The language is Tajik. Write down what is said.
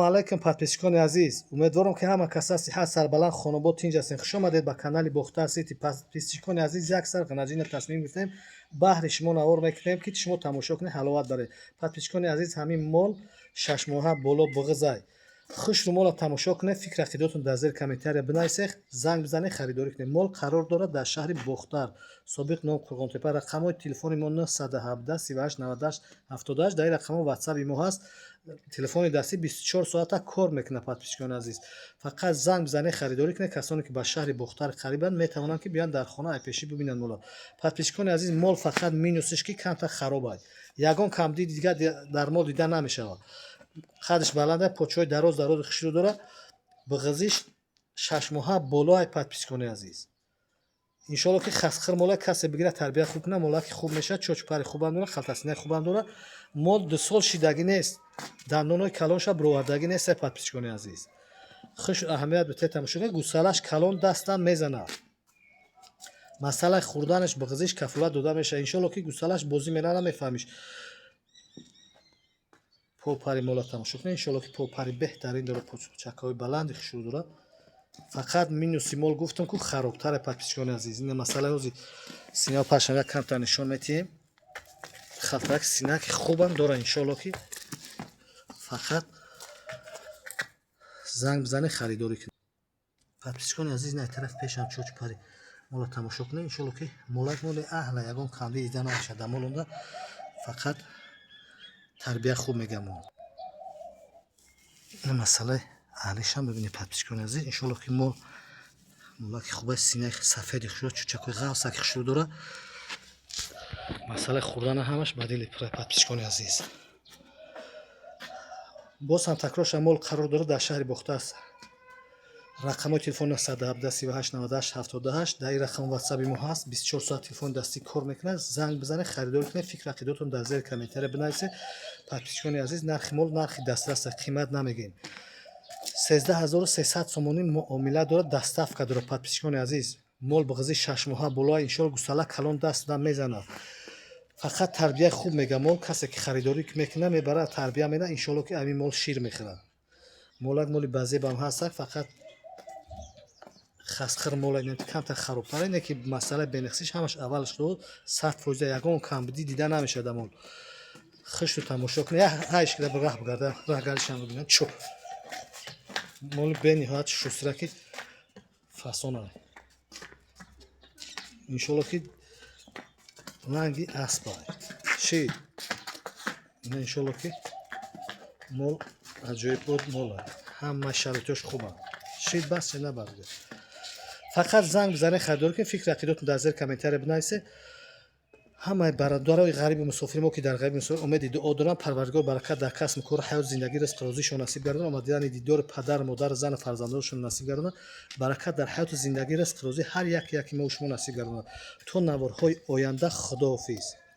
Алайкум, подписчикони азиз! Умедворам, ки ҳама каса сиҳат, сарбаланд, хонобод, тинҷ ҳастем. Хуш омадед ба канали Бохтар Сити. Подписчикони азиз, як сар ғанаҷина тасмим гирифтем, баҳри шумо навор мекунем, ки шумо тамошо кунед, ҳаловат баред. Подписчикони азиз, ҳамин мол 6 моҳа боло буғизай. Хушрӯ мола тамошо кунед, фикр ақидотон дар зери комментария бинависед, занг бизанед, харидорӣ кунед. Мол қарор дорад дар шаҳри Бохтар, собиқ ном Қурғонтепа. Рақамҳои телефони мо 917 38 98 78. Дар ин рақамҳо ватсаби мо ҳаст. Телефони дастӣ 24 соата кор мекунад. Подписчикони азиз, фақат занг бизанед, харидорӣ кунед. Касоне ки ба шаҳри Бохтар қарибанд, метавонанд, ки биёянд, дар хона айпешӣ бибинанд мола. Подписчикони азиз, мол фақат минусиш, ки камтар харобад, ягон камбуди дигар дар мол дида намешавад. Қадаш баланда, почаҳои дароз дарози хушрӯ дорад, буғизиш 6 моҳа болоай. Подписчикони азиз, иншоалло, ки хасхир мола касе бигирад, тарбия хуб кунад, молаки хуб мешавад. Чочу пари хубам дорад, халтасинаи хубам дорад. Мол 2 сол шидагӣ нест, дандонҳои калонша бировардагӣ нест. Подписчикони азиз, хуш аҳамият битед, тамошо кунед. Гусалаш калон, дастам мезанад. Масъалаи хӯрданаш, буғизиш кафолат дода мешавад. Иншоалло, ки гусалаш бозӣ мера, намефаҳмиш. Попари мола тамошо кунед. Иншоалло, ки попари беҳтарин дорад, чакаҳои баланди хушрӯ дорад. Фақат минуси мол, гуфтам ку, харобтаре. Подписчикони азиз, ина масъалаи ҳози синао пашам як камтар нишон метиҳем. Халтарак синаки хубам дорад. Иншоалло, ки фақат занг бизанед, харидорӣ кунед. Подписчикони азиз, на тараф пешам чочу пари мола тамошо кунед. Иншоалло, ки молак моли аҳла, ягон камбӣ дида намешавад дар мол онда, фақат тарбия хуб мегам. Ина масъалаи аҳлишам бибинед, подписчикони азиз. Иншоалло, ки мол молаки хуба, синаи сафеди хушрӯ, чучакҳои ғафсаки хушрӯ дорад. Масъалаи хӯрдана ҳамаш ба дили пура. Подписчикони азиз, боз ҳам такрор шавам, мол қарор дорад дар шаҳри Бохтар. Рақамҳои телефон 917 38 98 78. Дар ин рақам ватсаби мо ҳаст. 24 соат телефони дастӣ кор мекунад. Занг бизанед, харидорӣ кунед, фикр ақидотон дар зери комментария бинависед. Подписчикони азиз, нархи мол нархи дастрас, қимат намегӯем. 13 300 сомонӣ муомила дорад, доставка дорад. Подписчикони азиз, мол буғизи 6 моҳа болоа. Иншоалло, гусала калон, даст мезанад, фақат тарбияи хуб мега. Мол касе ки харидорӣ мекунад, мебарад, тарбия менад, иншоалло, ки ҳамин мол шир мехӯрад. Молак моли базебам ҳастак, фақат хасхир мола камтар харобтар. Ине ки масъалаи бенақсиш ҳамаш аввалаш дод, 100%, ягон камбудӣ дида намешавад. Мол хишту тамошо кунед, ҳайш кида раҳ бигарда, раҳгардишам бибинад. Чо моли бениҳоят шусраки фасона. Иншоалло, ки ранги аспа шид. Иншоалло, ки мол аҷоибот мола, ҳама шароитош хубанд. Шид, бас набарде, фақат занг бизанед, харидорӣ кунед, фикр ақидотон дар зери комментария бинависед. Ҳамаи бародарои ғариби мусофири мо, ки дар ғариби мусофир, умеди дуо дорам, Парвардигор баракат дар касбу кор, ҳаёт, зиндагӣ, ризқу рӯзишон насиб гардонад, омадидани дидори падар, модар, зану фарзандонашон насиб гардонад, баракат дар ҳаёту зиндагӣ, ризқу рӯзӣ ҳар яке яки мо шумо насиб гардонад. То наворҳои оянда, худоҳофиз.